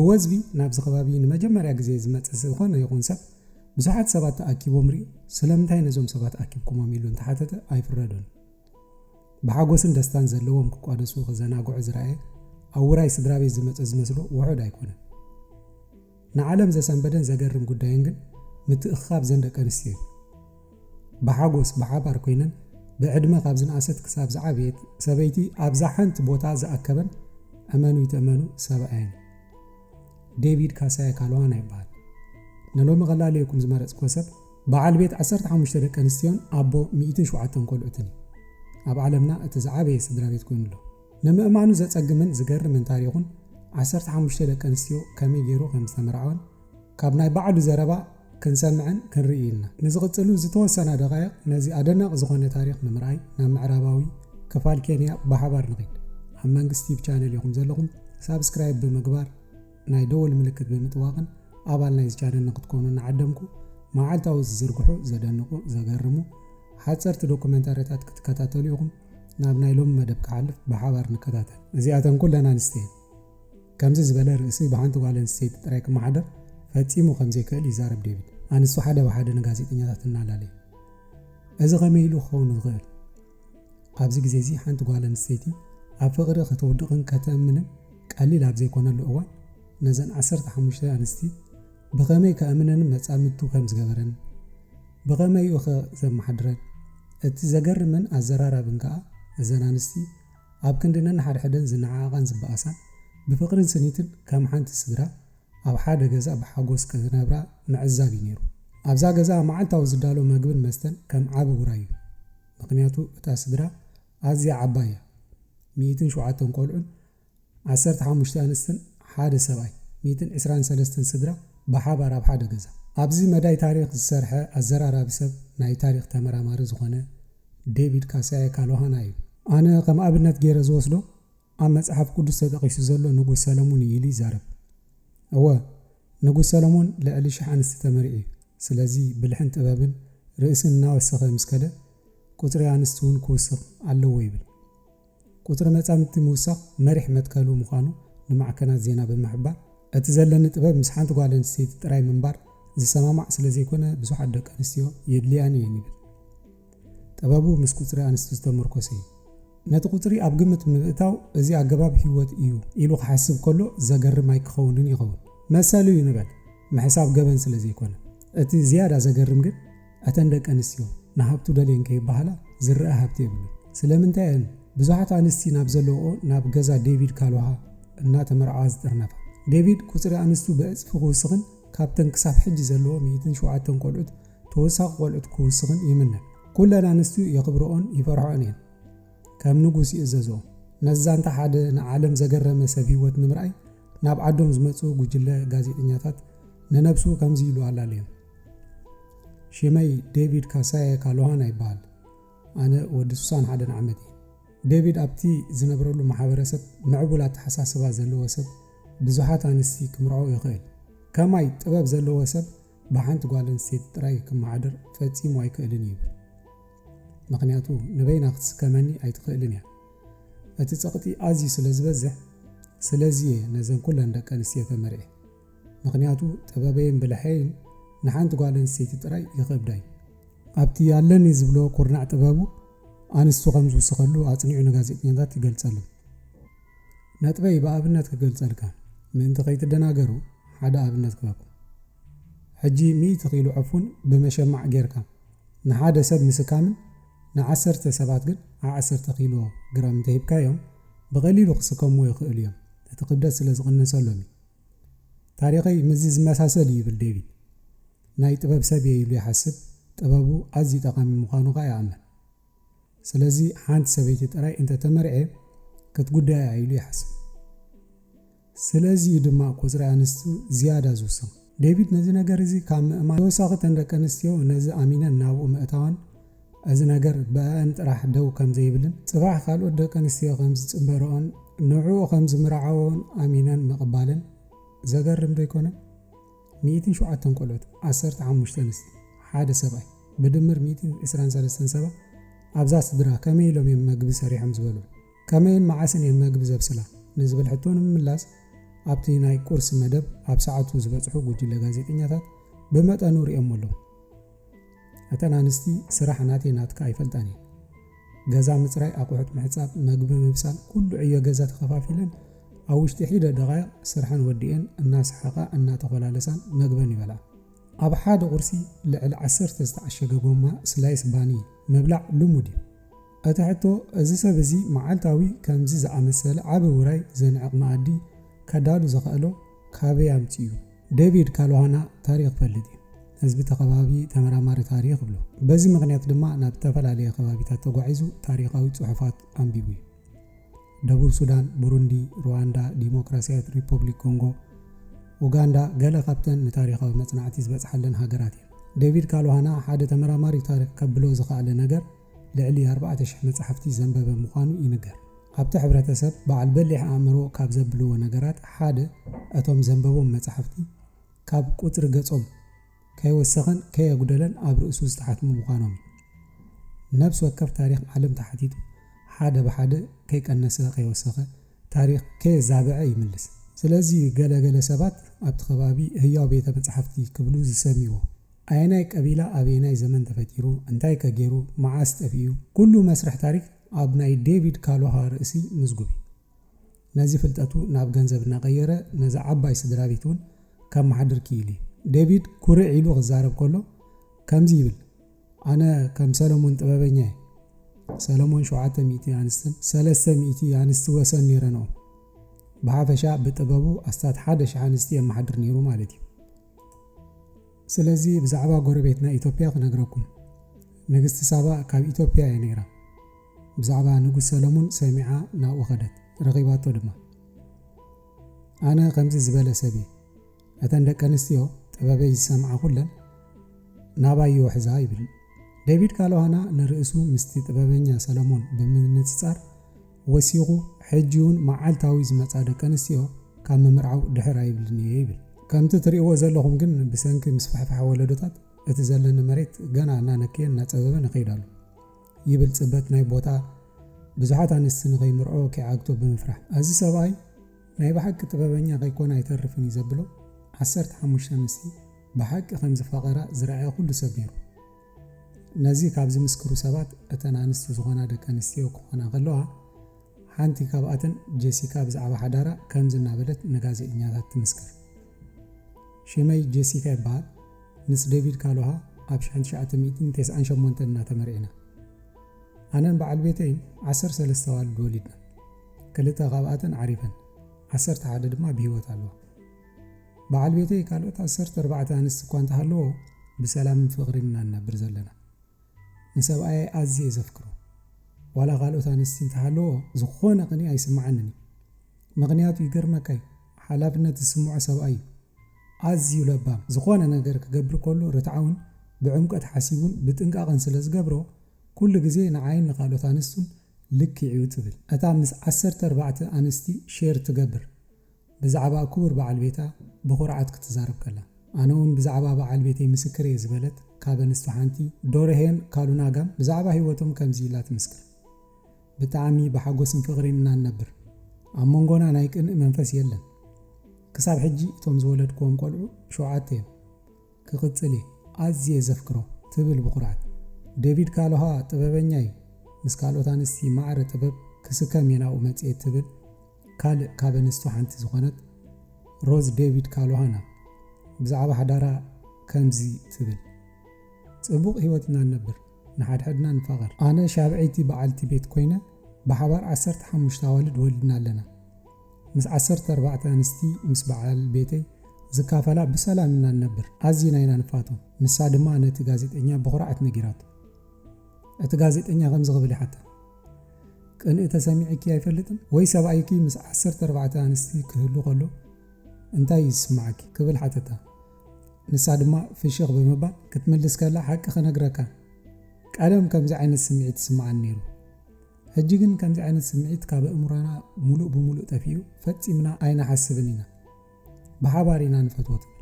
ወዝቢ ናብዚ ከባቢ ንመጀመርያ ግዜ ዝመጸ ዝኾነ ይኹን ሰብ ብዙሓት ሰባት ተኣኪቦም ርእዩ፣ ስለምንታይ ነዞም ሰባት ኣኪብኩሞም ኢሉ እንተሓተተ ኣይፍረዶን። ብሓጎስን ደስታን ዘለዎም ክቋደሱ ክዘናግዑ ዝረኣየ ኣብ ውራይ ስድራ ቤት ዝመጸ ዝመስሎ ውሑድ ኣይኮነን። ንዓለም ዘሰንበደን ዘገርም ጉዳይን ግን ምትእኽኻብ ዘን ደቂ ኣንስትዮ እዩ። ብሓጎስ ብሓባር ኮይነን ብዕድመ ካብ ዝነኣሰት ክሳብ ዝዓበየት ሰበይቲ ኣብዛ ሓንቲ ቦታ ዝኣከበን እመኑ ይትእመኑ ሰብኣየን ዴቪድ ካሳያ ካልዋና ይበሃል። ንሎሚ ከላለየኩም ዝመረጽክዎ ሰብ በዓል ቤት ዓሰርተ ሓሙሽተ ደቂ ኣንስትዮን ኣቦ ሚእትን ሸውዓተን ቆልዑትን እዩ። ኣብ ዓለምና እቲ ዝዓበየ ስድራ ቤት ኮይኑ ኣሎ። ንምእማኑ ዘጸግምን ዝገርምን ታሪኹን ዓሰርተ ሓሙሽተ ደቂ ኣንስትዮ ከመይ ገይሩ ከም ዝተመርዓወን ካብ ናይ ባዕሉ ዘረባ ክንሰምዕን ክንርኢ ኢልና። ንዝቕጽሉ ዝተወሰና ደቓይቕ ነዚ ኣደናቂ ዝኾነ ታሪኽ ንምርኣይ ናብ ምዕራባዊ ክፋል ኬንያ ብሓባር ንኺድ። ኣብ መንግስቲ ዩቲዩብ ቻነል ኢኹም ዘለኹም ሳብስክራይብ ብምግባር ናይ ደወል ምልክት ብምጥዋቕን ኣባል ናይዚ ቻነል ንክትኮኑ እናዓደምኩ መዓልታዊ ዝዝርግሑ ዘደንቑ ዘገርሙ ሓፀርቲ ዶኩመንታሪታት ክትከታተሉ ኢኹም። ናብ ናይ ሎሚ መደብ ክሓልፍ ብሓባር ንከታተል። እዚኣተን ኩለን ኣንስቲ እየን። ከምዚ ዝበለ ርእሲ ብሓንቲ ጓል ኣንስተይቲ ጥራይ ክመሓደር ፈጺሙ ከም ዘይክእል ይዛረብ ዴቪድ። ኣንስቱ ሓደ ብሓደ ንጋዜጠኛታት እናላለየ። እዚ ከመይ ኢሉ ክኸውን ዝኽእል? ኣብዚ ግዜ እዚ ሓንቲ ጓል ኣንስተይቲ ኣብ ፍቕሪ ክትውድቕን ከተእምንን ቀሊል ኣብ ዘይኮነሉ እዋን፣ ነዘን ዓሰርተ ሓሙሽተ ኣንስቲ ብኸመይ ከእምነንን መጻምድቱ ከም ዝገበረን፣ ብኸመይ እዩ ኸ ዘመሓድረን? እቲ ዘገርምን ኣዘራራብን ከኣ፣ እዘን ኣንስቲ ኣብ ክንዲ ነንሓድሕደን ዝነዓቐቓን ዝበኣሳን፣ ብፍቕርን ስኒትን ከም ሓንቲ ስድራ ኣብ ሓደ ገዛ ብሓጎስ ክነብራ ምዕዛብ እዩ ነይሩ። ኣብዛ ገዛ መዓልታዊ ዝዳሎ መግብን መስተን ከም ዓቢ ውራይ እዩ። ምኽንያቱ እታ ስድራ ኣዝያ ዓባይ እያ። ሚእትን ሸውዓተን ቆልዑን ዓሰርተ ሓሙሽተ ኣንስትን ሓደ ሰብኣይ፣ ሚእትን ዕስራን ሰለስተን ስድራ ብሓባር ኣብ ሓደ ገዛ። ኣብዚ መዳይ ታሪኽ ዝሰርሐ ኣዘራራቢ ሰብ ናይ ታሪኽ ተመራማሪ ዝኾነ ዴቪድ ካሳየ ካሎሃና እዩ። ኣነ ከም ኣብነት ገይረ ዝወስዶ ኣብ መጽሓፍ ቅዱስ ተጠቒሱ ዘሎ ንጉስ ሰለሙን እዩ ኢሉ ይዛረብ። እወ፣ ንጉስ ሰለሙን ልዕሊ ሽሕ ኣንስቲ ተመሪዑ እዩ። ስለዚ ብልሕን ጥበብን ርእስን እናወሰኸ ምስ ከደ ቁጽሪ ኣንስቲ እውን ክውስኽ ኣለዎ ይብል። ቁጽሪ መጻምድቲ ምውሳኽ መሪሕ መትከሉ ምዃኑ ንማዕከናት ዜና ብምሕባር፣ እቲ ዘለኒ ጥበብ ምስ ሓንቲ ጓል ኣንስተይቲ ጥራይ ምንባር ዝሰማማዕ ስለ ዘይኮነ ብዙሓት ደቂ ኣንስትዮ የድልያን እየን ይብል። ጥበቡ ምስ ቁጽሪ ኣንስቲ ዝተመርኮሰ እዩ። ነቲ ቁጽሪ ኣብ ግምት ብምእታው እዚ ኣገባብ ህይወት እዩ ኢሉ ክሓስብ ከሎ ዘገርም ኣይክኸውንን ይኸውን። መሰሉ እዩ ንበል፣ ምሕሳብ ገበን ስለ ዘይኮነ። እቲ ዝያዳ ዘገርም ግን እተን ደቂ ኣንስትዮ ንሃብቱ ደልየን ከይበሃላ ዝረኣ ሃብቲ የብሉን። ስለምንታይ እየን ብዙሓት ኣንስቲ ናብ ዘለውኦ ናብ ገዛ ዴቪድ ካሎሃ እናተመርዓዋ ዝጥርነፋ? ዴቪድ ቁጽሪ ኣንስቱ ብዕጽፊ ክውስኽን ካብተን ክሳብ ሕጂ ዘለዎ ሚእትን ሸውዓተን ቆልዑት ተወሳኺ ቆልዑት ክውስኽን ይምነ። ኩለን ኣንስቲ የኽብርኦን ይፈርሕኦን እየን። ከም ንጉስ ይእዘዝኦ። ነዚ ዛንታ ሓደ ንዓለም ዘገረመ ሰብ ህይወት ንምርኣይ ናብ ዓዶም ዝመጹ ጉጅለ ጋዜጠኛታት ንነብሱ ከምዚ ኢሉ ኣላለዮም። ሽመይ ዴቪድ ካሳየ ካሎሃና ይበሃል። ኣነ ወዲ ስሳን ሓደን ዓመት እየ። ዴቪድ ኣብቲ ዝነብረሉ ማሕበረሰብ ምዕቡል ኣተሓሳስባ ዘለዎ ሰብ፣ ብዙሓት ኣንስቲ ክምርዖ ይኽእል። ከማይ ጥበብ ዘለዎ ሰብ ብሓንቲ ጓል ኣንስተይቲ ጥራይ ክመሓደር ፈጺሙ ኣይክእልን እዩ ይብል። ምኽንያቱ ንበይና ክትስከመኒ ኣይትኽእልን እያ። እቲ ጸቕጢ ኣዝዩ ስለ ዝበዝሕ፣ ስለዚ እየ ነዘን ኩለን ደቂ ኣንስትዮ ተመርዔ። ምኽንያቱ ጥበበይን ብልሐይን ንሓንቲ ጓል ኣንስተይቲ ጥራይ ይኸብዳ እዩ። ኣብቲ ኣለኒ ዝብሎ ኩርናዕ ጥበቡ ኣንስቱ ከም ዝውስኸሉ ኣጽኒዑ ንጋዜጠኛታት ይገልጸሎም። ነጥበይ ብኣብነት ክገልጸልካ ምእንቲ ከይትደናገሩ ሓደ ኣብነት ክበኩም። ሕጂ ሚእቲ ኪሎ ዕፉን ብመሸማዕ ጌርካ ንሓደ ሰብ ምስካምን ንዓሰርተ ሰባት ግን ዓሰርተ ኪሎ ግራም እንተሂብካዮም ብቐሊሉ ክስከምዎ ይኽእሉ እዮም፣ እቲ ክብደት ስለ ዝቕነሰሎም እዩ። ታሪኸይ ምስዚ ዝመሳሰል እዩ ይብል ዴቪድ። ናይ ጥበብ ሰብ እየ ኢሉ ይሓስብ፣ ጥበቡ ኣዝዩ ጠቓሚ ምዃኑ ከኣ ይኣምን። ስለዚ ሓንቲ ሰበይቲ ጥራይ እንተተመርዔ ክትጉዳይ እያ ኢሉ ይሓስብ። ስለዚ እዩ ድማ ቁጽሪ ኣንስቱ ዝያዳ ዝውስኽ። ዴቪድ ነዚ ነገር እዚ ካብ ምእማን ተወሳኺ እተን ደቂ ኣንስትዮ ነዚ ኣሚነን ናብኡ ምእታወን እዚ ነገር ብኣአን ጥራሕ ደው ከም ዘይብልን ጽባሕ ካልኦት ደቂ ኣንስትዮ ከም ዝጽንበርኦን ንዕኡ ከም ዝምርዓወኦን ኣሚነን ምቕባለን ዘገርም ዶ ኣይኮነን? ሚእትን ሸውዓተን ቆልዑት፣ ዓሰርተ ሓሙሽተ ኣንስቲ፣ ሓደ ሰብኣይ፣ ብድምር ሚእትን ዕስራን ሰለስተን ሰባት ኣብዛ ስድራ ከመይ ኢሎም እዮም መግቢ ሰሪሖም ዝበልዑ? ከመይን መዓስን እዮም መግቢ ዘብስላ ንዝብል ሕቶ ንምምላስ ኣብቲ ናይ ቁርሲ መደብ ኣብ ሰዓቱ ዝበጽሑ ጉጅለ ጋዜጠኛታት ብመጠኑ ርእዮሞ ኣለዉ። እተን ኣንስቲ ስራሕ ናተይ ናትካ ኣይፈልጣን እየን። ገዛ ምጽራይ፣ ኣቑሑት ምሕጻብ፣ መግቢ ምብሳል፣ ኩሉ ዕዮ ገዛ ተኸፋፊለን ኣብ ውሽጢ ሒደ ደቓይቕ ስርሐን ወዲኤን እናሰሓቓ እናተኾላለሳን መግበን ይበልዓ። ኣብ ሓደ ቁርሲ ልዕሊ ዓሰርተ ዝተዓሸገ ጎማ ስላይስ ባኒ ምብላዕ ልሙድ እዩ። እቲ ሕቶ፣ እዚ ሰብ እዚ መዓልታዊ ከምዚ ዝኣመሰለ ዓቢ ውራይ ዘንዕቕ መኣዲ ከዳሉ ዘኽኣሎ ካበይ ኣምጺኡ? ዴቪድ ካሉሃና ታሪኽ ይፈልጥ እዩ። ህዝቢ እቲ ከባቢ ተመራማሪ ታሪኽ ይብሎ። በዚ ምኽንያት ድማ ናብ ዝተፈላለየ ከባቢታት ተጓዒዙ ታሪኻዊ ጽሑፋት ኣንቢቡ እዩ። ደቡብ ሱዳን፣ ቡሩንዲ፣ ሩዋንዳ፣ ዲሞክራሲያዊት ሪፐብሊክ ኮንጎ፣ ኡጋንዳ ገለ ካብተን ንታሪኻዊ መጽናዕቲ ዝበጽሓለን ሃገራት እየን። ዴቪድ ካሉሃና ሓደ ተመራማሪ ታሪኽ ከብሎ ዝኸኣለ ነገር ልዕሊ ኣርባዕተ ሽሕ መጻሕፍቲ ዘንበበ ምዃኑ ይንገር። ኣብቲ ሕብረተሰብ በዓል በሊሕ ኣእምሮ ካብ ዘብልዎ ነገራት ሓደ እቶም ዘንበቦም መጻሕፍቲ ካብ ቁጽሪ ገጾም ከይወሰኸን ከየጉደለን ኣብ ርእሱ ዝተሓትሙ ምዃኖም እዩ። ነብሲ ወከፍ ታሪኽ ዓለም ተሓቲቱ ሓደ ብሓደ ከይቀነሰ ከይወሰኸ ታሪኽ ከየዛብዐ ይምልስ። ስለዚ ገለ ገለ ሰባት ኣብቲ ከባቢ ህያው ቤተ መጻሕፍቲ ክብሉ ዝሰምይዎ። ኣየናይ ቀቢላ ኣበየናይ ዘመን ተፈጢሩ፣ እንታይ ከ ገይሩ፣ መዓስ ጠፊኡ፣ ኩሉ መስርሕ ታሪኽ ኣብ ናይ ዴቪድ ካሎሃ ርእሲ ምዝጉብ እዩ። ነዚ ፍልጠቱ ናብ ገንዘብ እናቐየረ ነዛ ዓባይ ስድራ ቤት እውን ከመሓድር ክኢሉ እዩ። ዴቪድ ኩርዕ ኢሉ ክዛረብ ከሎ ከምዚ ይብል፣ ኣነ ከም ሰለሞን ጥበበኛ እየ። ሰለሞን ሸውዓተ ሚእቲ ኣንስትን ሰለስተ ሚእቲ ኣንስቲ ወሰን ነይረንኦ። ብሓፈሻ ብጥበቡ ኣስታት ሓደ ሽሕ ኣንስቲ የመሓድር ነይሩ ማለት እዩ። ስለዚ ብዛዕባ ጎረቤትና ኢትዮጵያ ክነግረኩም። ንግስቲ ሳባ ካብ ኢትዮጵያ እያ ነይራ። ብዛዕባ ንጉስ ሰለሙን ሰሚዓ ናብኡ ኸደት፣ ረኺባቶ ድማ። ኣነ ከምዚ ዝበለ ሰብ እየ። እተን ደቂ ኣንስትዮ ጥበበይ ዝሰምዓ ኩለን ናባይ ይውሕዛ ይብል። ዴቪድ ካሎሃና ንርእሱ ምስቲ ጥበበኛ ሰለሞን ብምንጽጻር ወሲኹ፣ ሕጂ እውን መዓልታዊ ዝመጻ ደቂ ኣንስትዮ ካብ ምምርዓው ድሕር ኣይብልን እየ ይብል። ከምቲ ትርእይዎ ዘለኹም ግን ብሰንኪ ምስፍሕፋሕ ወለዶታት እቲ ዘለኒ መሬት ገና እናነከየን እናጸበበን ይኸይድ ኣሎ ይብል ጽበት ናይ ቦታ ብዙሓት ኣንስቲ ንኸይምርዖ ከይዓግቶ ብምፍራሕ። እዚ ሰብኣይ ናይ ብሓቂ ጥበበኛ ከይኮነ ኣይተርፍን እዩ ዘብሎ ዓሰርተ ሓሙሽተ ኣንስቲ ብሓቂ ከም ዝፋቐራ ዝረኣየ ኩሉ ሰብ ነይሩ። ነዚ ካብ ዝምስክሩ ሰባት እተን ኣንስቲ ዝኾና ደቂ ኣንስትዮ ክኾና ከለዋ ሓንቲ ካብኣተን ጀሲካ ብዛዕባ ሓዳራ ከምዚ እናበለት ንጋዜጠኛታት ትምስክር። ሽመይ ጀሲካ ይበሃል። ምስ ዴቪድ ካሎሃ ኣብ ሽሕን ትሽዓተ ሚእትን ተስዓን ሸሞንተን ኢና ተመርዒና። ኣነን በዓል ቤተይን ዓሰርተ ሰለስተ ኣዋልድ ወሊድና። ክልተ ካብኣተን ዓሪፈን፣ ዓሰርተ ሓደ ድማ ብህይወት ኣለዋ። በዓል ቤተይ ካልኦት ዓሰርተ ኣርባዕተ ኣንስቲ እኳ እንተሃለዎ ብሰላምን ፍቕርን ኢና ንነብር ዘለና። ንሰብኣየይ ኣዝየ ዘፍቅሮ። ዋላ ካልኦት ኣንስቲ እንተሃለዎ ዝኾነ ቅንኢ ኣይስምዓንን እዩ። ምኽንያቱ ይገርመካ እዩ፣ ሓላፍነት ዝስምዖ ሰብኣይ እዩ። ኣዝዩ ለባም፣ ዝኾነ ነገር ክገብር ከሎ ርትዓውን ብዕምቀት ሓሲቡን ብጥንቃቐን ስለ ዝገብሮ ኩሉ ግዜ ንዓይን ንኻልኦት ኣንስቱን ልክዕ እዩ ትብል እታ ምስ ዓሰርተ ኣርባዕተ ኣንስቲ ሼር ትገብር ብዛዕባ ክቡር በዓል ቤታ ብኹርዓት ክትዛረብ ከላ። ኣነ እውን ብዛዕባ በዓል ቤተይ ምስክር እየ ዝበለት ካብ ኣንስቱ ሓንቲ ዶርሄን ካሉናጋም ብዛዕባ ህይወቶም ከምዚ ኢላ ትምስክር። ብጣዕሚ ብሓጎስን ፍቕርን ኢና ንነብር። ኣብ መንጎና ናይ ቅንኢ መንፈስ የለን። ክሳብ ሕጂ እቶም ዝወለድክዎም ቆልዑ ሸውዓተ እዮም። ክቕጽል እየ። ኣዝየ ዘፍቅሮ ትብል ብኹርዓት። ዴቪድ ካሎሃ ጥበበኛ እዩ። ምስ ካልኦት ኣንስቲ ማዕረ ጥበብ ክስከም እየ ናብኡ መጽኤ ትብል ካልእ ካብ ኣንስቱ ሓንቲ ዝኾነት ሮዝ ዴቪድ ካሎሃና ብዛዕባ ሓዳራ ከምዚ ትብል፣ ጽቡቕ ህይወት ኢና ንነብር፣ ንሓድሕድና ንፋቐር። ኣነ ሻብዐይቲ በዓልቲ ቤት ኮይነ ብሓባር ዓሰርተ ሓሙሽተ ኣዋልድ ወሊድና ኣለና። ምስ ዓሰርተ ኣርባዕተ ኣንስቲ ምስ በዓል ቤተይ ዝካፈላ ብሰላም ኢና ንነብር። ኣዚና ኢና ንፋቶ። ንሳ ድማ ነቲ ጋዜጠኛ ብኹርዓት ነጊራቶ። እቲ ጋዜጠኛ ከምዚ ክብል ይሓታ፣ ቅንኢ ተሰሚዕኪ ኣይፈልጥን ወይ? ሰብኣይኪ ምስ ዓሰርተ ኣርባዕተ ኣንስቲ ክህሉ ከሎ እንታይ እዩ ዝስምዓኪ? ክብል ሓተታ። ንሳ ድማ ፍሽኽ ብምባል ክትምልስ ከላ፣ ሓቂ ክነግረካ፣ ቀደም ከምዚ ዓይነት ስምዒት ይስምዓኒ ነይሩ። ሕጂ ግን ከምዚ ዓይነት ስምዒት ካብ ኣእምሮና ሙሉእ ብሙሉእ ጠፊኡ፣ ፈጺምና ኣይንሓስብን ኢና። ብሓባር ኢና ንፈትዎ ትብል።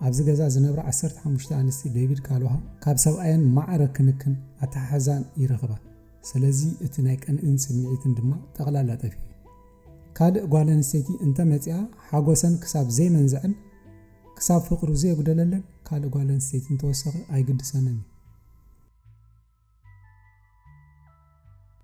ኣብዚ ገዛ ዝነብራ ዓሰርተ ሓሙሽተ ኣንስቲ ዴቪድ ካሎሃ ካብ ሰብኣየን ማዕረ ክንክን ኣተሓሕዛን ይረኽባ። ስለዚ እቲ ናይ ቅንእን ስምዒትን ድማ ጠቕላላ ጠፊኡ። ካልእ ጓል ኣንስተይቲ እንተመጺኣ ሓጎሰን ክሳብ ዘይመንዝዐን ክሳብ ፍቕሩ ዘየጉደለለን ካልእ ጓል ኣንስተይቲ እንተወሰኸ ኣይግድሰንን እዩ።